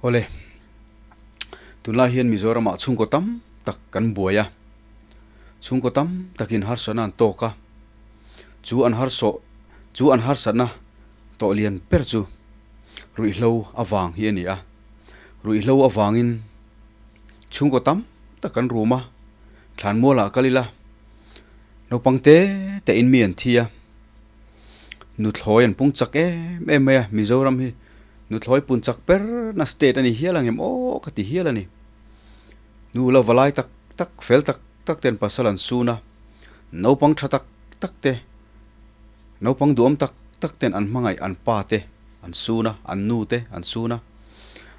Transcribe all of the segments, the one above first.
Awle, tunlai hian Mizoramah chhungkaw tam tak kan buai a, chhungkaw tam takin harsatna an tawk a, chu an harsawh chu an harsatna tawh lian ber chu ruihhlo avang hi a ni a, ruihhlo avangin chhungkaw tam tak kan rum a, thlanmualah kal ila naupang te te in mi an thi a, nuthlawi an pung chak em em mai a, Mizoram hi nuthlawi pun chak ber na state a ni hial ang em aw ka ti hial a ni. Nu la valai tak tak fel tak tak ten pasal an sun a, naupang tha tak tak te, naupang duhawm tak tak ten an hmangaih an pa te an sun a, an nu te an sun a.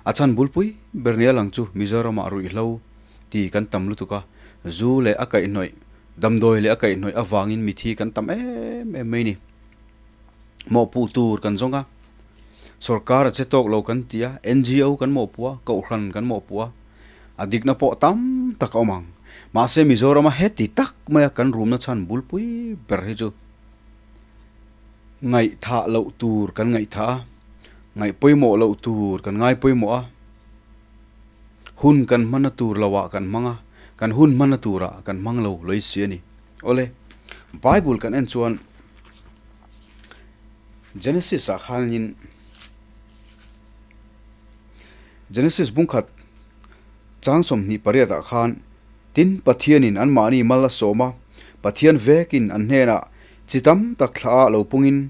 A chhan bulpui ber nia lang chu Mizoramah ruihhlo ti kan tam lutuk a, zu leh a kaihhnawih, damdawi leh a kaihhnawih avangin mithi kan tam em em mai ni. Mawhpuh tur kan zawng a, sorkar a che tawk lo kan ti a, NGO kan mawhpuh a, kohhran kan mawhpuh a, a dikna pawh tam tak a awm ang. Mahse Mizorama heti tak maia kan rumna chhan bulpui ber hi chu ngaihthah loh tur kan ngaihthah a, ngaih pawimawh loh tur kan ngai pawimawh a, hun kan hmanna tur lohah kan hmang a, kan hun hmanna turah kan hmang lo lawih si a ni. Awle, Bible kan en chuan Genesis ah khanin Genesis bungkhat chang 28 ah khan tin Pathianin anmahni mal a sawm a, Pathian vekin an hnenah chi tam tak thla ah lo pungin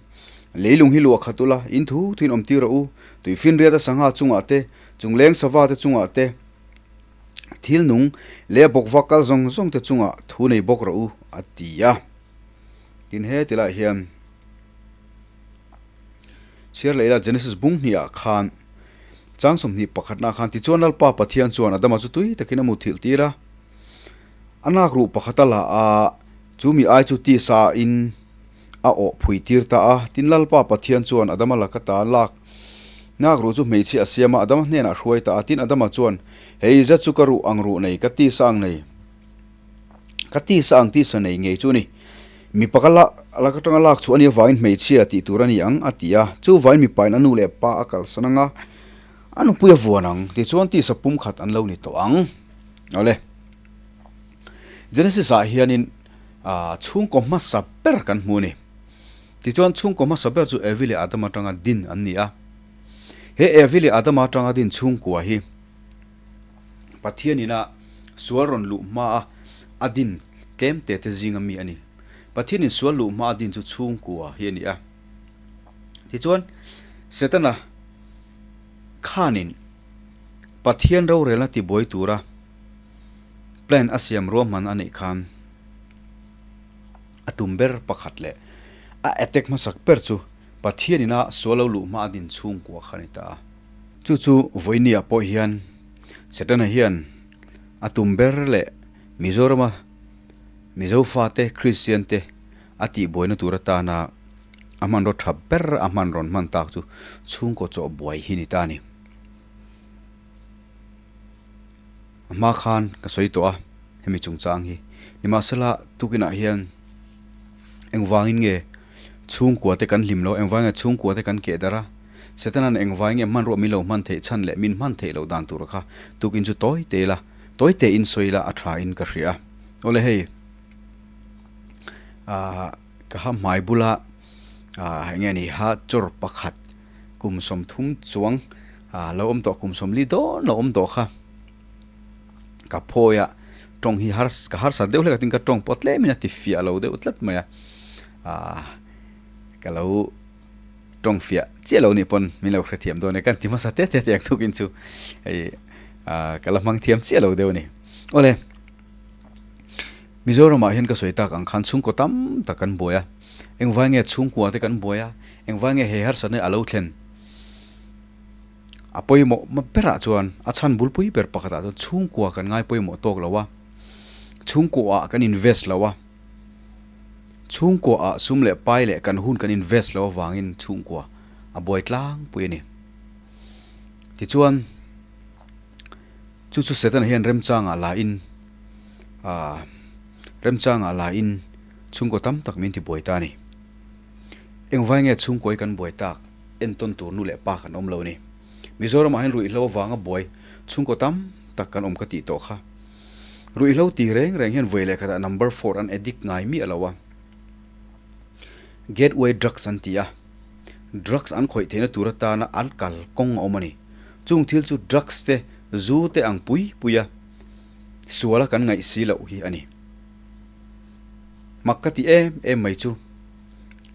leilung hi luah khat ula in thu thuin awm tir rawh u, tuifinriata sangha chungah te, chungleng sava te chungah te, thil nung leh a bawk vak kal zawng zawng te chungah thu nei bawk rawh u a ti a. Tin he ti lai hian chhiar leh ila Genesis bung hnih ah khan chang 21 na khan tichuan Lalpa Pathian chuan Adama chu tui takin a muthilh tir a, a nak ruh pakhat a la a, chu mi ai chu tisa in a awh phui tir ta a. Tin Lalpa Pathian chuan Adama laka ta lak nak ruh chu hmeichhia a siam a, Adama hnenah a hruai ta a. Tin Adama chuan, Hei zet chu ka ruh ang ruh nei, ka tisa ang nei, ka tisa ang tisa nei ngei chu a ni. Mipa ka la lak atanga lak chhuah a nih avangin hmeichhia tih tur a ni ang, a ti a. Chuvain mipain a nu leh pa a kalsan ang a, a nupui a vuan ang. Tichuan tisa pum khat an lo ni tawh ang. Awle. Genesis ah hianin chhungkaw hmasa ber kan hmu a ni. Tichuan chhungkaw hmasa ber chu Evi leh Adama atanga din an ni a. He Evi leh Adama atanga din chhungkua hi Pathianin a sual rawn luh hma a a din tlem te te zinga mi a ni. Pathianin sual luh hma a din chu chhungkua hi a ni a. Tichuan Setana khanin Pathian rorelna tibuai tura plan a siam ruahman a neih khan a tum ber pakhat leh a attack hmasak ber chu Pathianin a sual lo luh hma a din chhungkua kha a ni ta a. Chu chu vawinia pawh hian Setana hian a tum ber leh Mizorama Mizo fate Kristian te a tihbuaina tur atana a hmanraw tha ber a hman rawn hman tak chu chhungkaw chaw buai hi ni ta a ni. A hma khan ka sawi tawh a hemi chungchang hi nimahsela tukinah hian engvangin nge chhungkua te kan hlim lo engvangin nge chhungkua te kan keh darh a Setana'n engvangin nge hmanruah min lo hman theih chhan leh min hman theih loh dan tur kha tukin chu tawi te ila tawi te in sawi ila a tha in ka hria awle hei ah ka ha hmai bula ah eng nge ni ha chawr pakhat kum 30 chuang ah lo awm tawh kum 40 dawn lo awm tawh kha ka phawi a tawng hi har ka harsat deuh hlek a tin ka tawng pawh tlem in a ti fiah lo deuh tlat mai a ah ka lo tawng fiah chiah lo nih pawn min lo hrethiam dawn e kan ti hmasa te te te ang tukin chu hei ah ka la hmang thiam chiah lo deuh a ni awle Mizoramah hian ka sawi tak ang khan chhungkaw tam tak kan buai a engvai nge chhungkua te kan buai a engvai nge he harsatna hi a lo thlen A pawimawh berah chuan a chhan bulpui ber pakhatah chuan chhungkua kan ngai pawimawh tawk lo a, chhungkuaah kan invest lo a, chhungkuaah sum leh pai leh kan hun kan invest lo avangin chhungkua a buai tlangpui a ni. Tichuan chu chu Setana hian remchangah la in ah remchangah la in chhungkaw tam tak min tibuai ta a ni. Engvai nge chhungkuai kan buai tak? Entawn tur nu leh pa kan awm lo ni. Mizoramah hian ruihhlo avanga buai chhungkaw tam tak kan awm ka tih tawh kha. Ruihhlo ti reng reng hian vawi leh khatah number four an addict ngai miah lo a. Gateway drugs an ti a, drugs an khawih theihna tur atana an kal kawng a awm a ni. Chung thil chu drugs te, zu te ang pui pui a suala kan ngaih si loh hi a ni. Mak ka ti em em mai chu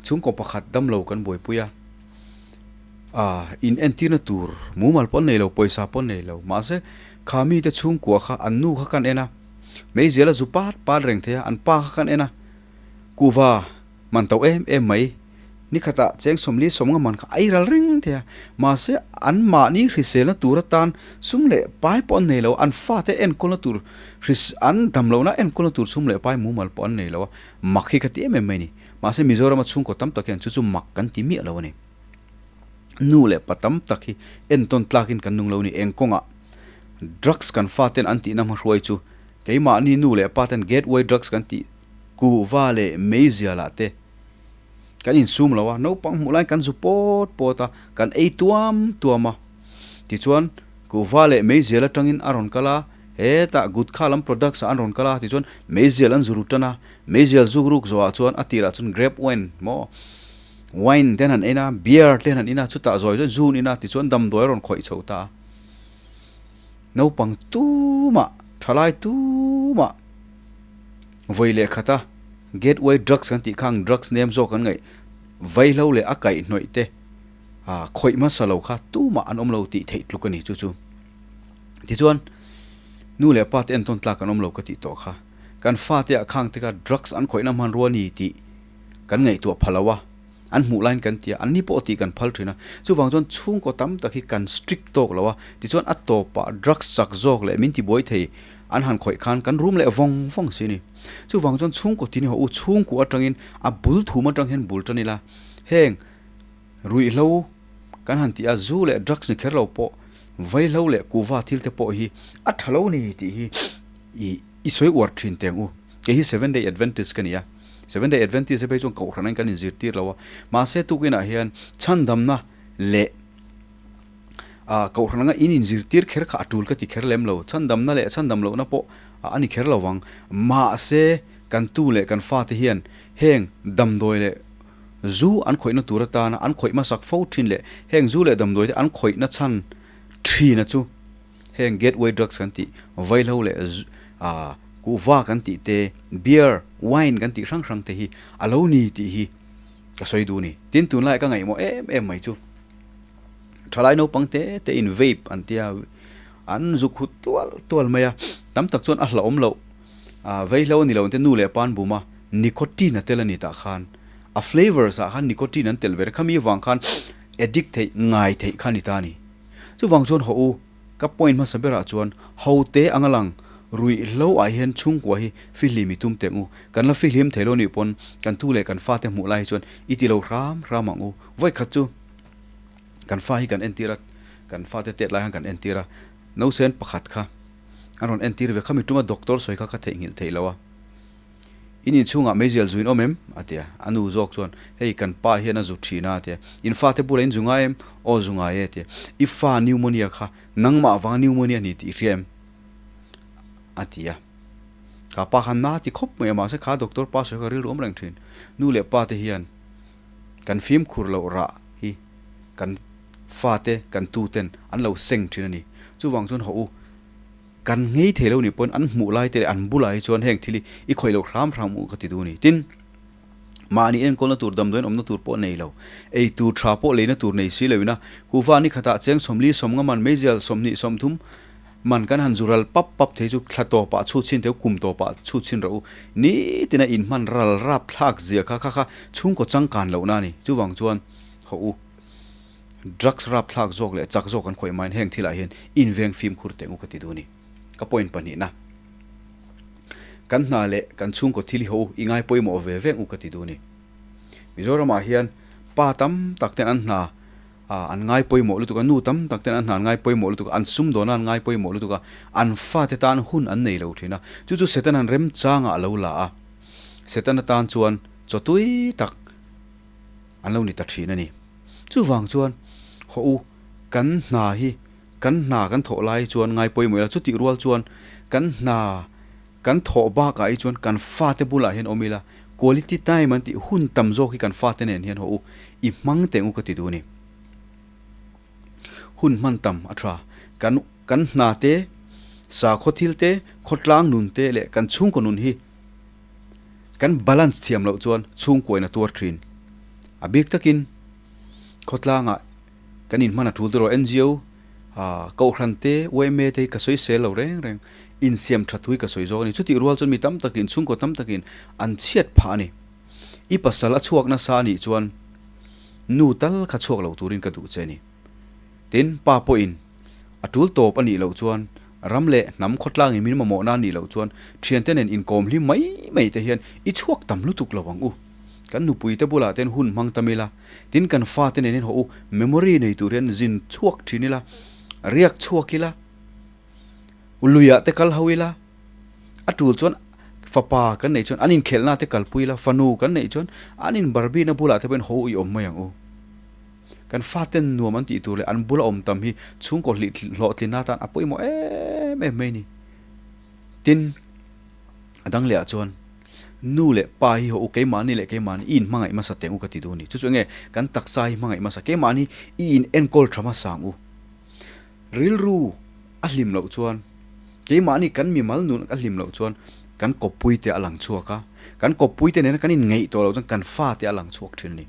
chhungkaw pakhat damlo kan buaipui a. A in entirna tur mumal pawh an nei lo, pawisa pawh an nei lo. Mahse, kha mite chhungkua kha an nu kha kan en a, meizial a zu pat pat reng thei a, an pa kha kan en a, kuhva man to em em mai, nikhatah cheng sawmli sawmnga man kha a ei ral reng thei a. Mahse, an mahni hriselna tur atan sum leh pai pawh an nei lo, an fate enkawlna tur hris an damlohna enkawlna tur sum leh pai mumal pawh an nei lo a, mak hi ka ti em em mai a ni. Mahse, Mizorama chhungkaw tam tak hian chu chu mak kan ti miah lo a ni. Nu leh pa tam tak hi entawn tlakin kan nung lo ni. Eng kawngah drugs kan faten an tihna hmahruai chu keimahni nu leh paten gateway drugs kan tih kuhva leh meizialah te kan insum lo a, naupang hmuh laiin kan zu pawt pawt a, kan ei tuam tuam a. Tichuan kuhva leh meizial atangin a rawn kal a, hetah gutkha lam products ah an rawn kal a, tichuan meizial an zu ru tan a, meizial zuk ruk zawhah chuan a tirah chuan grape wine maw Wine te an han en a, beer te an han in a, chutah zawi zawi zu an in a, tichuan damdawi a rawn khawih chho ta a. Naupang tumah, thalai tumah vawi leh khat a, gateway drugs kan tih khang drugs nem zawk an ngaih vaihlo leh a kaihhnawih te ah khawih hmasa lo kha tumah an awm lo tih theih tluk a ni chu chu. Tichuan nu leh pa te entawn tlak an awm lo ka tih tawh kha. Kan fate ah khang te kha drugs an khawihna hmanrua a ni tih kan ngaihtuah pha lo a, an hmuh laiin kan ti a, anni pawh tih kan phal thin a, chuvang chuan chhungkaw tam tak hi kan strict tawk lo a, tichuan a tawpah drugs chak zawk leh min tibuai thei an han khawih khan kan rum leh vawng vawng si a ni. Chuvang chuan chhungkaw tin hi haw u, chhungkua atangin a bul thum atang hian bul tan ila, heng ruihhlo kan han tih a, zu leh drugs ni kher lo pawh vaihlo leh kuhva thil te pawh hi a tha lo ni tih hi i sawi uar thin teng u. Kei hi Seven Day Adventist ka ni a, Seven Day Adventist te phei chuan kohhran in kan inzirtir lo a, mahse tukinah hian chhandamna leh ah kohhran anga in inzirtir kher kha a tul ka ti kher lem lo, chhandamna leh chhandam lohna pawh a ni kher lo vang, mahse kan tu leh kan fate hian heng damdawi leh zu an khawihna tur atana an khawih hmasak fo thin leh heng zu leh damdawi te an khawihna chhan thina chu heng gateway drugs kan tih vaihlo leh ah kuhva kan tih te, beer, wine kan tih hrang hrang te hi a lo ni tih hi ka sawi duh a ni. Tin, tunlaiah ka ngaihmawh em em mai chu thalai naupang te te in vape an tia, an zuk hut tual tual mai a, tam tak chuan a hlauhawm loh, ah vaihlo a ni lo ang te nu leh pa an bum a, nicotine a tel a ni tah khan, a flavours ah khan nicotine an tel ve reng, khami avang khan addict theih, ngai theih kha a ni ta a ni. Chuvang chuan haw u, ka point hmasa berah chuan ho te anga lang ruihhlo ah hian chhungkua hi fihlim i tum teh u. Kan la fihlim thei lo nih pawn kan tu leh kan fate hmuh lai hi chuan i ti lo hram hram ang u. Vawi khat chu kan fa hi kan entir a, kan fate tet lai khan kan entir a, nausen pakhat kha an rawn entir ve khami tuma doctor sawi kha ka theihnghilh theih lo a. In inchhungah meizial zu in awm em? a ti a. A nu zawk chuan, Hei, kan pa hian a zu thin a, a ti a. In fate bulah in zu ngai em? Aw, zu ngai e, a ti a. I fa pneumonia kha nangmah vanga pneumonia a ni tih i hria em? a ti a. Ka pa khan na ti khawp mai a, mahse kha doctor pa sawi kha rilru awm reng thin. Nu leh pa te hian kan fimkhur loh rah hi kan fate, kan tuten an lo seng thin a ni. Chuvang chuan hawh u. Kan ngei thei lo nih pawn an hmuh lai te leh an bulah hi chuan heng thil hi i khawih loh hram hram u ka ti duh a ni. Tin, mahni enkawlna tur damdawiin awmna tur pawh nei lo, ei tur tha pawh leina tur nei si loin a, kuhva ni khatah cheng 40 50 man meizial 20 30 man kan han zu ral pap pap thei chu thla tawpah chhut chhin teu kum tawpah chhut chhin rawh u. Nitina inhman ral rap thlak zia kha kha kha chhungkaw changkan lohna a ni. Chuvang chuan hawh u. Drugs rapthlak zawk leh chak zawk an khawih maiin heng thilah hian inveng fimkhur teh ngu ka ti duh a ni. Ka point pahnihna, Kan hna leh kan chhungkaw thil hi ho i ngai pawimawh ve veng u ka ti duh a ni. Mizoramah hian pa tam tak ten an hna an ngai pawimawh lutuk a, nu tam tak ten an hna an ngai pawimawh lutuk a, an sumdawna an ngai pawimawh lutuk a, an fate tan hun an nei lo thin a. Chu chu Setana'n remchangah a lo la a, Setana tan chuan chaw tui tak an lo ni ta thin a ni. Chuvang chuan, Haw u, Kan hna hi kan hna kan thawh lai chuan ngai pawimawh ila, chutih rual chuan kan hna kan thawh bakah hi chuan kan fate bulah hian awm ila, quality time an tih hun tam zawk hi kan fate nen hian haw u, i hmang teh u ka ti duh a ni. Hun hman tam a tha. Kan kan hna te, sakhaw thil te, khawtlang nun te leh kan chhungkaw nun hi kan balance thiam loh chuan chhungkuain a tuar thin. A bik takin khawtlangah kan inhman a tul tawh erawh NGO Kohhran te, yma te hi ka sawi sel lo reng reng, insiam tha thu hi ka sawi zawk a ni. Chutih rual chuan mi tam takin, chhungkaw tam takin an chhiat phah a ni. I pasal a chhuak nasa a nih chuan nu tal kha chhuak lo turin ka duh che a ni. Tin, pa pawhin a tul tawp a nih loh chuan ram leh hnam khawtlangin min mamawhna a nih loh chuan thiante nen inkawm hlim mai mai te hian i chhuak tam lutuk lo ang u. Kan nupuite bulah ten hun hmang tam ila, tin kan fate nen hian haw u, memory nei tur hian zin chhuak thin ila, riak chhuak ila, luiah te kal ho ila, a tul chuan fapa kan neih chuan an inkhelhna te kalpui ila, fanu kan neih chuan an inbarbina bulah te pawhin haw u i awm mai ang u. Kan faten nuam an tih tur leh an bula awm tam hi chhungkaw hlawhtlinna atan a pawimawh em em mai a ni. Tin, a dang lehah chuan nu leh pa hi haw u keimahni leh keimahni i inhmangaih hmasa teh ang u ka ti duh a ni. Chu chu enge kan taksa hi hmangaih hmasa keimahni i in enkawl tha hmasa ang u. Rilru a hlim loh chuan keimahni kan mimal nun a hlim loh chuan kan kawppui te a lang chhuak a, kan kawppui te nena kan inngeih tawh loh chuan kan fate a lang chhuak thin a ni.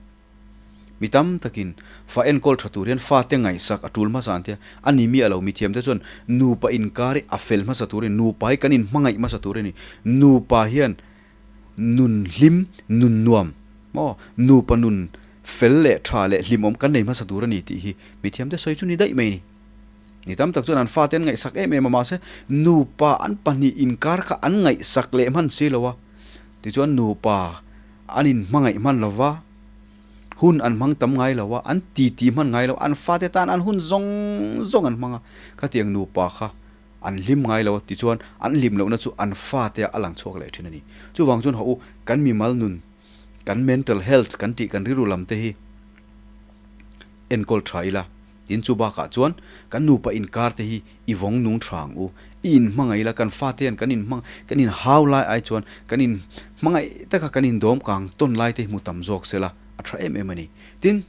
Mi tam takin fa enkawl tha tur hian fate ngaihsak a tul hmasa an tia, a ni miah lo. Mithiamte chuan nupa inkar hi a fel hmasa tur a ni, nupa hi kan inhmangaih hmasa tur a ni. Nupa hian nun hlim, nun nuam maw, nupa nun fel leh tha leh hlimawm kan nei hmasa tur a ni tih hi mithiamte sawi chu ni daih mai a ni. Mi tam tak chuan an fate an ngaihsak em em a, mahse nupa an pahnih inkar kha an ngaihsak leh hman si lo a, tichuan nupa an inhmangaih hman lo va, hun an hmang tam ngai lo a, an titi hman ngai lo, an fate tan an hun zawng zawng an hmang a, khatiang nupa kha an hlim ngai lo a, tichuan an hlim lohna chu an fate ah a lang chhuak leh thin a ni. Chuvang chuan hawh u, kan mimal nun, kan mental health kan tih kan rilru lam te hi enkawl tha ila, tin chu bakah chuan kan nupa inkar te hi i vawng nung tha ang u, i inhmangaih ila kan fate hian kan inhmang kan inhau lai ai chuan kan inhmangaih taka kan indawm kang tawn lai te hi hmu tam zawk sela a tha em em a ni. Tin,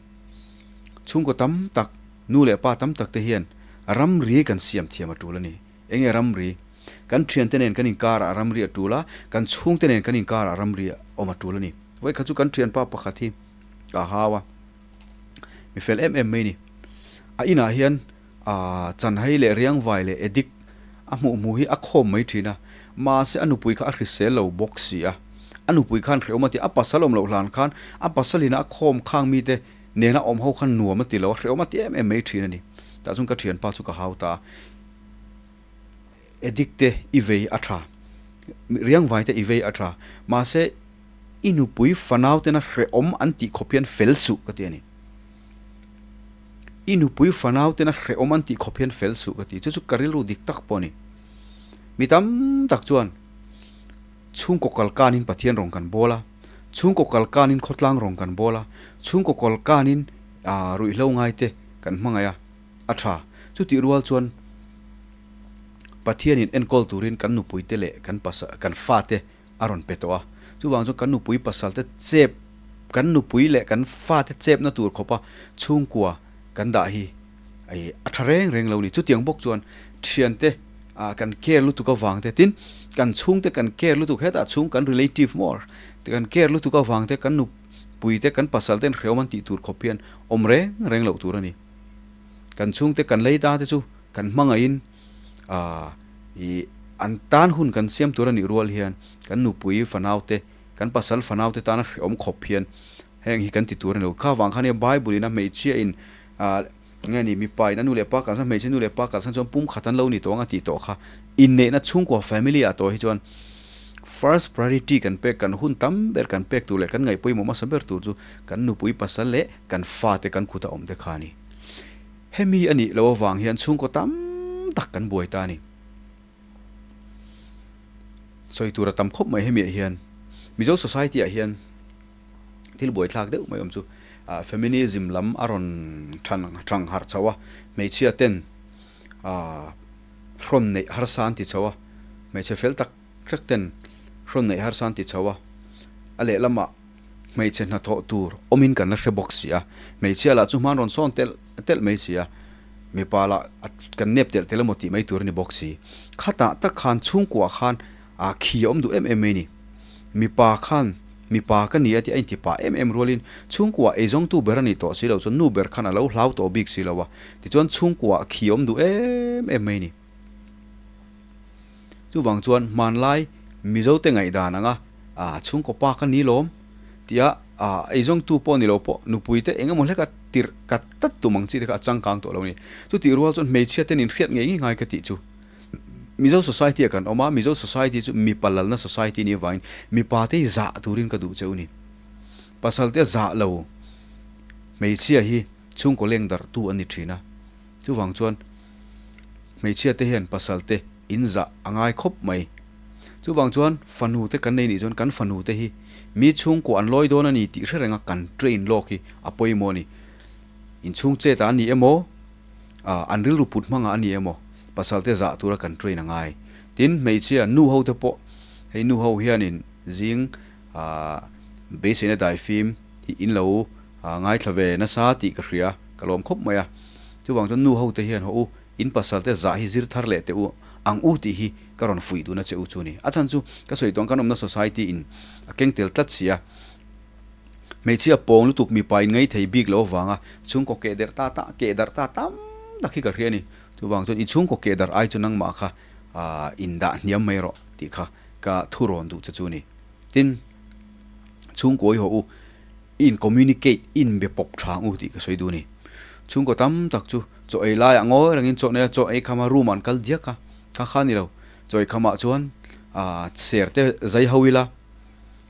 chhungkaw tam tak, nu leh pa tam tak te hian ramri kan siam thiam a tul a ni. Enge ramri? Kan thiante nen kan inkarah ramri a tul a, kan chhungte nen kan inkarah ramri a awm a tul a ni. Vawikhat chu kan thianpa pakhat hi ka hau a, mi fel em em mai a ni. A inah hian Aaa Chanhai leh Riangvai leh Edik a hmuh hmuh hi a khawm mai thin a, mahse a nupui kha a hrisel lo bawk si a. A nupui khan hrehawm a ti, a pasal awm loh hlan khan a pasalin a khawm khang mite nena awm ho khan nuam a ti lo a, hrehawm a ti em em mai thin a ni. Tah chuan ka thianpa chu ka hau ta a, Edik te i vei a tha, Riangvai te i vei a tha, mahse i nupui fanau tena hrehawm an tih khawp hian fel suh ka ti a ni. I nupui fanau tena hrehawm an tih khawp hian fel suh ka ti. Chu chu ka rilru dik tak pawh a ni. Mi tam tak chuan chhungkaw kal kanin Pathian rawn kan bawl a, chhungkaw kal kanin khawtlang rawn kan bawl a, chhungkaw kal kanin ruihhlo ngaite kan hmangaih a, a tha. Chutih rual chuan Pathianin enkawl turin kan nupuite leh kan pasal kan fate a rawn pe tawh a. Chuvang chuan kan nupui pasalte chep, kan nupui leh kan fate chepna tur khawpa chhungkua kan dah hi a tha reng reng lo a ni. Chutiang bawk chuan thiante kan care lutuk avang te, tin kan chhungte kan care lutuk, hetah chhung kan relative maw, kan care lutuk avang te kan nupui te kan pasal ten hrehawm an tih tur khawp hian awm reng reng loh tur a ni. Kan chhungte kan lei ta te chu kan hmangaihin Aaa ih an tan hun kan siam tur a nih rual hian kan nupui fanau te, kan pasal fanau te tana hrehawm khawp hian heng hi kan ti tur a ni lo. Kha vang khan nia Bible in a hmeichhia in aaa nge ni mipa in a nu leh pa kalsan hmeichhia nu leh pa kalsan chuan pum khat an lo ni tawh ang a tih tawh kha. Inneihna chhungkua family ah tawh hi chuan first priority kan pek kan hun tam ber kan pek tur leh kan ngaih pawimawh hmasa ber tur chu kan nupui pasal leh kan fate kan khuta awm te kha a ni. Hemi a nih loh avang hian chhungkaw tam tak kan buai ta a ni. Sawi tur a tam khawp mai hemiah hian Mizo society ah hian thil buaithlak deuh mai awm chu. Feminism lam a rawn thang harh chho a, hmeichhia ten hrawn neih harsa an ti chho a, hmeichhe fel tak tak ten hrawn neih harsa an ti chho a, a lehlamah hmeichhe hnathawh tur awmin kan la hre bawk si a, hmeichhia lah chu hman rawn sawn telh telh mai si a, mipa lah kan nep telh telh emaw tih mai tur a ni bawk si. Khatah tak khan chhungkuah khan a khi a awm duh em em mai a ni. Mipa khan mipa ka ni a tih a inti pah em em rualin chhungkuah eizawngtu ber a nih tawh si lo chuan nu ber khan a lo hlau tawh bik si lo a, tichuan chhungkuah khi a awm duh em em mai a ni. Chuvang chuan hmanlai Mizote ngaihdan anga ah chhungkaw pa ka ni lawm tia ah eizawngtu pawh ni lo pawh nupuite eng emaw hleka tirh kat tlat tum ang chi te kha a changkang tawh lo a ni. Chutih rual chuan hmeichhia ten inhriat ngei ngei ngai ka tih chu Mizo society ah kan awm a, Mizo society chu mipa lalna society nih avangin mipa te hi zah turin ka duh che u ni. Pasal te zah lo hmeichhia hi chhungkaw leng darh tu an ni thin a, chuvang chuan hmeichhia te hian pasal te in zah a ngai khawp mai. Chuvang chuan fanu te kan nei nih chuan kan fanu te hi mi chhungkaw an lawi dawn a ni tih hre renga kan train lawk hi a pawimawh a ni. Inchhung chet ah an ni emaw? An rilru put hmangah a ni emaw, pasal te zah tura kan train a ngai. Tin, hmeichhia nu ho te pawh, hei nu ho hianin zing beiseina daifim hi in lo ngaithla ve nasa tih ka hria, ka lawm khawp mai a. Chuvang chuan nu ho te hian haw u, in pasal te zah hi zir thar leh teh u ang u tih hi ka rawn fuih duhna che u chu a ni. A chhan chu ka sawi tawh ang kan awmna society in a keng tel tlat si a. Hmeichhia pawng lutuk mipa in ngei thei bik lo avanga chhungkaw keh derh ta ta keh darh ta tam tak hi ka hria a ni. Chuvang chuan i chhungkaw keh darh ai chu nangmah kha in dah hniam mai rawh tih kha ka thu rawn duh che chu a ni. Tin, chhungkaw i haw u, in communicate, in be pawp tha ang u tih ka sawi duh a ni. Chhungkaw tam tak chu chaw ei laiah ngawi rengin chaw nei a, chaw ei khama room ah an kal diak a, kha kha a ni lo. Chaw ei khamah chuan ser te zai ho ila,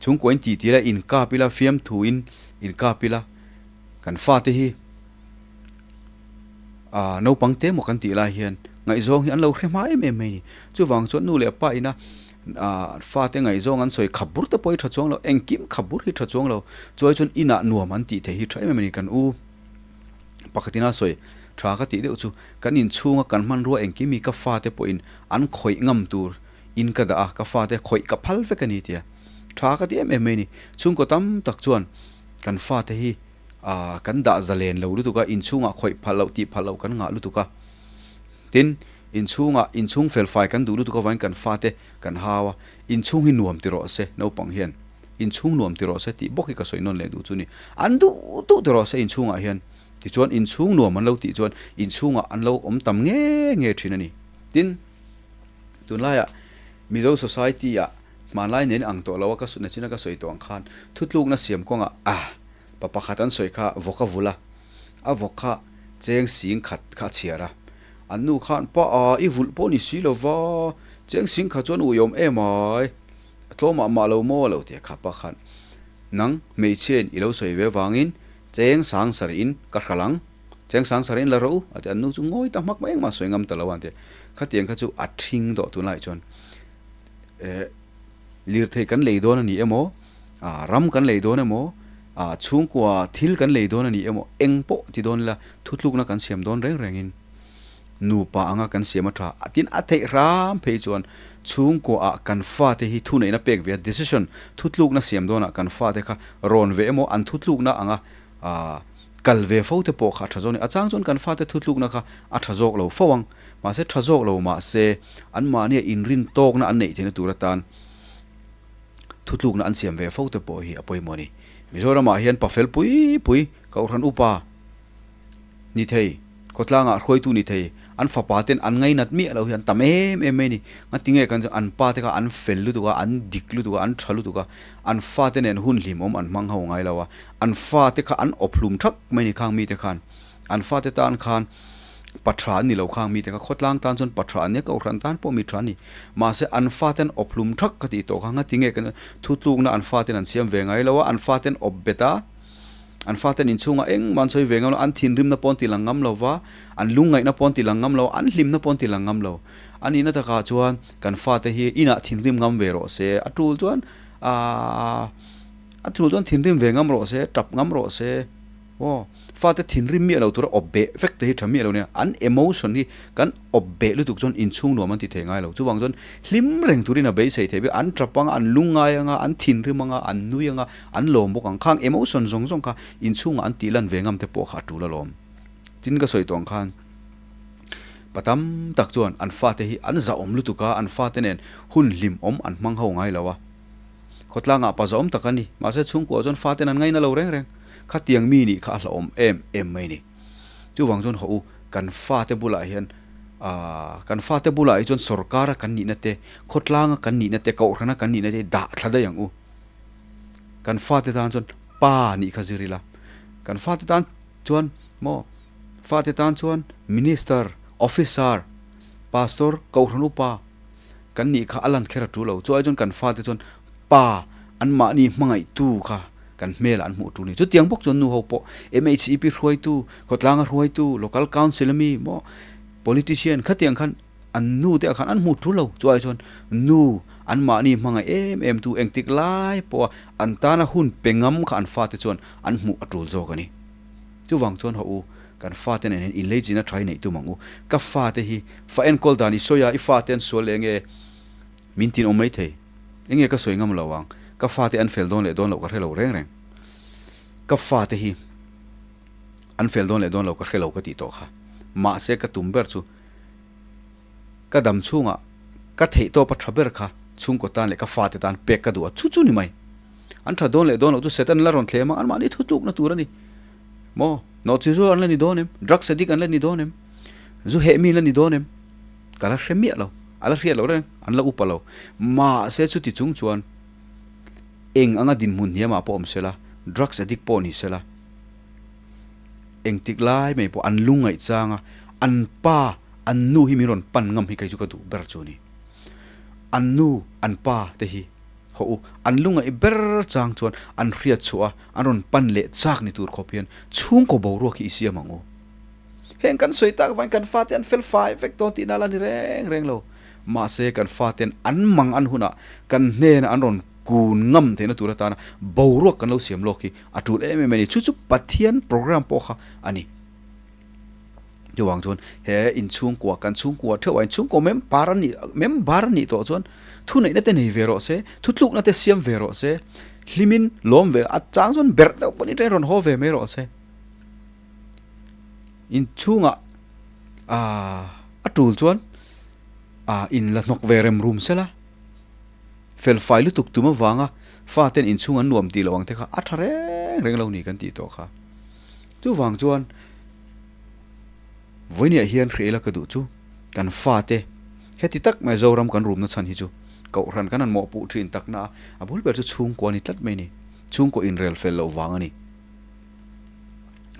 Chhungkaw in tih tir a in kap ila fiamthu in in kap ila kan fate hi ah naupang te emaw kan tih lai hian ngaihzawng hi an lo hre hma em em mai a ni. Chuvang chuan nu leh pa ina ah fate ngaihzawng an sawi khap bur te pawh hi tha chuang lo engkim khap bur hi tha chuang lo chuai chuan inah nuam an tih theih hi tha em em a ni kan u pakhatin a sawi tha ka tih deuh chu kan inchhunga kan hmanrua engkim hi ka fate pawhin an khawih ngam tur In ka dah a, ka fate khawih ka phal vek a ni tia tha ka ti em em mai a ni. Chhungkaw tam tak chuan kan fate hi ah kan dah zalen lo lutuk a, inchhungah khawih phal loh tih phal loh kan ngah lutuk a. Tin, inchhungah inchhung fel fai kan duh lutuk avangin kan fate kan hau a, inchhung hi nuam ti rawh se naupang hian inchhung nuam ti rawh se tih bawk hi ka sawi nawn leh duh chu ni. An duh duh ti rawh se inchhungah hian tichuan inchhung nuam an lo tih chuan inchhungah an lo awm tam nge nge thin a ni. Tin. Tunlaiah Mizo society ah hmanlai nen ang tawh lo a ka na chin a ka sawi tawh ang khan thutlukna siam kawngah ah pa pakhat an sawi kha vawk a vul a, a vawk kha cheng sing khat kha a chhiar a, an nu khan pa a i vulh pawh ni si lova cheng sing khat chuan uiawm em ai a tlawmah mah lo maw lo ti a kha pa khan nang hmeichhiain i lo sawi ve vangin cheng sang sarih in ka hral ang. Cheng sang sar in la rawh u a ti a, an nu chu ngawi ta hmak mai engmah sawi ngam ta lo a an ti a, khatiang kha chu a thing dawh tunlaiah chuan eh lirthei kan lei dawn a ni emaw ah ram kan lei dawn emaw ah chhungkua thil kan lei dawn a ni emaw eng pawh ti dawn ila thutlukna kan siam dawn reng rengin nupa anga kan siam a tha a tin a theih hram phei chuan chhungkua ah kan fate hi thuneihna pek ve a decision thutlukna siam dawnah kan fate kha rawn ve emaw an thutlukna anga ah Kal ve fo te pawh kha a tha zawk a ni. A chang chuan kan fate thutlukna kha a tha zawk lo fo ang. Mahse tha zawk lo mahse anmahnia inrin tawkna an neih theihna tur atan thutlukna an siam ve fo te pawh hi a pawimawh a ni. Mizoramah hian pa fel pui pui, Kohhran upa ni thei, khawtlangah hruaitu ni thei, an fapa ten an ngainat miah loh hi an tam em em mai a ni. Ngatinge kan an pa te kha an fel lutuk a, an dik lutuk a, an tha lutuk a, an fate nen hun hlimawm an hmang ho ngai lo a. An fate kha an awp hlum thak mai ni khang mite khan. An fate tan khan pa tha an ni lo khang mite kha. Khawtlang tan chuan pa tha an nia, Kohhran tan pawh mi tha an ni. Mahse an fate an awp hlum thak ka tih tawh kha ngatinge kan thutlukna an faten an siam ve ngai lo a, an faten awp bet a, an faten inchhungah engmah an sawi ve ngam lo, an thinrimna pawh an ti lang ngam lo va, an lungngaihna pawh an ti lang ngam lo, an hlimna pawh an ti lang ngam lo. A nihna takah chuan kan fate hi inah thinrim ngam ve rawh se, a tul chuan aaa. A thul chuan thinrim ve ngam rawh se, tap ngam rawh se. Aw, fate thinrim miah lo tura awp beh vek te hi tha miah lo nia, an emotion hi kan awp beh lutuk chuan inchhung nuam an ti thei ngai lo. Chuvang chuan hlim reng turin a beisei thei bik, an tap anga, an lungngai anga, an thinrim anga, an nui anga, an lawm bawk ang. Khang emotion zawng zawng kha inchhungah an tih lan ve ngam te pawh kha a tul alawm. Tin ka sawi tawh ang khan pa tam tak chuan an fate hi an zahawm lutuk a, an fate nen hun hlimawm an hmang ho ngai lo a. Khawtlangah pa zahawm tak a ni. Mahse chhungkuah chuan faten an ngaina lo reng reng. Khatiang mi nih kha a hlauhawm em em mai ni. Chuvang chuan hawh u, kan fate bulah hian aah kan fate bulah hi chuan sorkara kan nihna te, khawtlanga kan nihna te, kohhrana kan nihna te hi dah thla daih ang u. Kan fate tan chuan pa nih kha zir ila. Kan fate tan chuan maw fate tan chuan minister, officer, pastor, kohhran upa, Kan nih kha a lan kher a tul lo. Chu ai chuan kan fate chuan pa anmahni hmangaihtu kha kan hmelah an hmuh tul a ni. Chutiang bawk chuan nu ho pawh MHEP hruaitu, khawtlanga hruaitu, local council ami maw politician khatiang khan an nu te ah khan an hmuh tul lo. Chu ai chuan nu anmahni hmangaih em em tu engtik lai pawha an tana hun pe ngam kha an fate chuan an hmuh a tul zawk a ni. Chuvang chuan haw u, kan fate nen hian inleichina tha hi neih tum ang u. Ka fate hi fa enkawl dan i sawi a, i fate an sual leh nge min tin awm mai thei. Enge ka sawi ngam lo ang, ka fate an fel dawn leh dawn loh ka hre lo reng reng. Ka fate hi an fel dawn leh dawn loh ka hre lo ka tih tawh kha. Mahse ka tum ber chu ka dam chhungah ka theih tawpa tha ber kha chhungkaw tan leh ka fate tan pek ka duh a, chu chu ni mai. An tha dawn leh dawn loh chu Satan la rawn thlem a, anmahni thutlukna tur a ni. Maw? Nawhchi zu an la ni dawn em? Drugs addict an la ni dawn em? Zu heh mi an la ni dawn em? Ka la hre miah lo. A la hriat loh reng, an la upa lo. Mahse chuti chung chuan eng anga dinhmun hniamah pawh awm sela, drugs addict pawh ni sela, engtik lai mai pawh an lungngaih changa an pa, an nu hi min rawn pan ngam hi kei chu ka duh ber chu a ni. An nu, an pa te hi. Haw u, an lungaih ber chang chuan an hriat chhuah a, an rawn pan leh chak ni tur khawp hian chhungkaw boruak hi i siam ang u. Heng kan sawi tak vangin kan fate an fel fai vek dawn tihna la ni reng reng lo. Mahse kan faten an mang an hunah kan hnena an rawn kun ngam theihna tur atana boruak kan lo siam lawk hi a tul em em a ni. Chu chu Pathian program pawh kha a ni. Chuvang chuan he inchhungkua kan chhungkua theuh ah inchhungkua member a nih member a nih tawh chuan thuneihna te nei ve rawh se, thutlukna te siam ve rawh se, hlimin lawm ve a chang chuan berh deuh pawhin train rawn haw ve mai rawh se. Inchhungah aaa a tul chuan aa in la hnawk ve rem rum sela, fel fai lutuk tum avanga faten inchhung an nuam tih loh ang te kha a tha reng reng lo ni kan tih tawh kha. Chuvang chuan vawinia hian hriaila ka duh chu kan fate heti tak mai Zoram kan rumna chhan hi chu Kohhran kan han mawhpuh thin takna a, a bul ber chu chhungkua a ni tlat mai ni. Chhungkaw inrel fel loh vang a ni.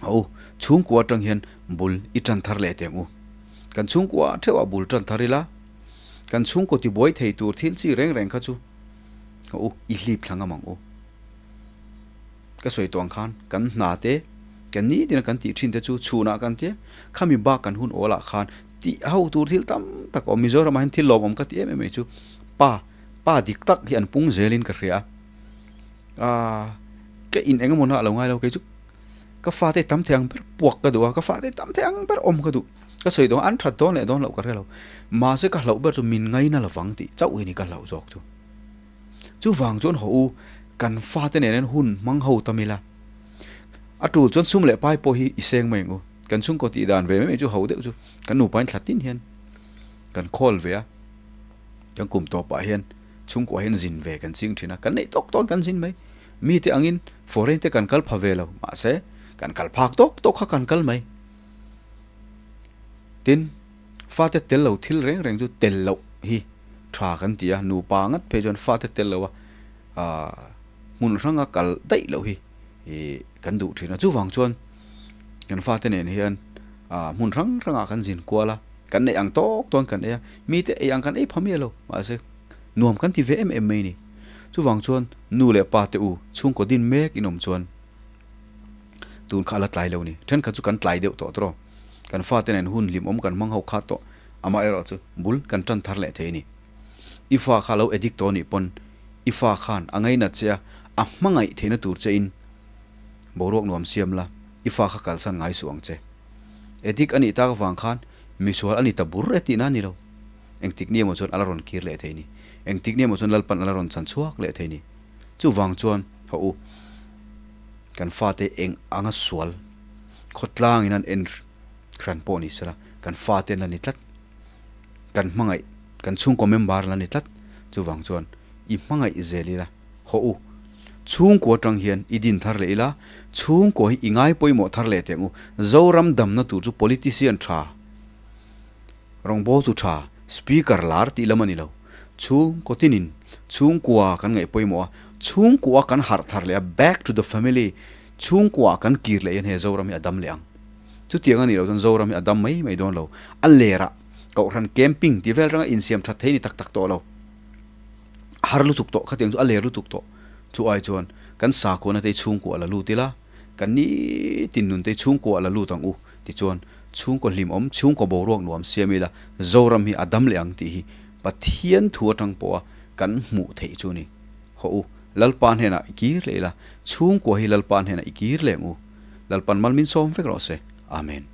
Ho, chhungkua atang hian bul i tan thar leh teh ang u. Kan chhungkua theuhah bul tan thar ila, kan chhungkaw tibuai thei tur thil chi reng reng kha chu ho u, i hlip thla ngam ang u. Ka sawi tawh ang khan kan hna te, kan nitin a kan tih thin te chu chhunah kan tia, khami bak kan hun awlah khan tih ho tur thil tam tak a awm. Mizoramah hian thil lawmawm ka ti em em mai chu pa, pa dik tak hi an pung zelin ka hria a. Aaa ka in eng emaw na a lo ngai lo kei chu ka fate tam thei ang ber puak ka duh a, ka fate tam thei ang ber awm ka duh. Ka sawi dawn an that dawn leh dawn loh ka hre lo. Mahse ka hlauh ber chu min ngaina lovang tih chauh hi ni ka hlauh zawk chu. Chuvang chuan haw u, kan fate nen hian hun hmang ho tam ila. A tul chuan sum leh pai pawh hi i seng mai ang u. Kan chhungkaw tih dan ve mai mai chu ho deuh chu kan nupa in thla tin hian kan call ve a, kan kum tawpah hian chhungkua hian zin ve kan ching thin a, kan neih tawk tawk in kan zin mai. Mite angin foreign te kan kal pha ve lo, mahse kan kal phak tawk tawk kha kan kal mai. Tin, fate tel lo thil reng reng chu tel loh hi tha kan ti a, nupa ngat phei chuan fate tel lo a aah hmun hranga kal daih loh hi ih kan duh thin a. Chuvang chuan kan fate nen hian aah hmun hrang hrangah kan zin kual a, kan neih ang tawk tawk kan ei a, mite ei ang kan ei pha miah lo, mahse nuam kan ti ve em em mai a ni. Chuvang chuan nu leh pa te u chhungkaw din mek in awm chuan tun kha a la tlai lo a ni. Thenkhat chu kan tlai deuh tawh tawh. Kan fate nen hun hlimawm kan hmang ho kha tawh amaherawh chu bul kan tan thar leh thei a ni. I fa kha lo addict tawh anih pawn i fa khan a ngainat che a, a hmangaih theihna tur che in boruak nuam siam la, I fa kha kalsan ngai suh ang che. Addict a nih tak avang khan misual a ni ta bur e tihna a ni lo. Engtik ni emaw chuan a la rawn kir leh thei ni. Engtik ni emaw chuan Lalpan a la rawn chan chhuak leh thei ni. Chuvang chuan haw u, kan fate eng anga sual khawtlangin an en hran pawh ni sela, kan fate an la ni tlat. Kan hmangaih, kan chhungkaw member an la ni tlat. Chuvang chuan i hmangaih zel ila haw u. Chhungkaw atang hian i din thar leh ila, chhungkaw hi i ngai pawimawh thar leh teh ang u. Zoram damna tur chu politician tha, rawngbawltu tha, speaker lar tih lam a ni lo. Chhungkaw tinin chhungkua kan ngaih pawimawh a, chhungkua kan harh thar leh a, back to the family, chhungkua kan kir leh hian he Zoram hi a dam leh ang. Chutiang a nih loh chuan Zoram hi a dam mai mai dawn lo. A lerah Kohhran camping tih vel ranga insiam that thei ni tak tak tawh lo. A har lutuk tawh, khatiang chu a ler lutuk tawh. Chu ai chuan kan sakhuana te hi chhungkua la lut ila, kan nitin nun te hi chhungkua la lut ang u tichuan chhungkaw hlimawm, chhungkaw boruak nuam siam ila Zoram hi a dam leh ang tih hi Pathian thu atang pawha kan hmuh theih chu a ni. Hawh u, Lalpa hnenah i kir leh ila, chhungkua hi Lalpa hnenah i kir leh ang u. Lalpan mal min sawm vek rawh se. Amen.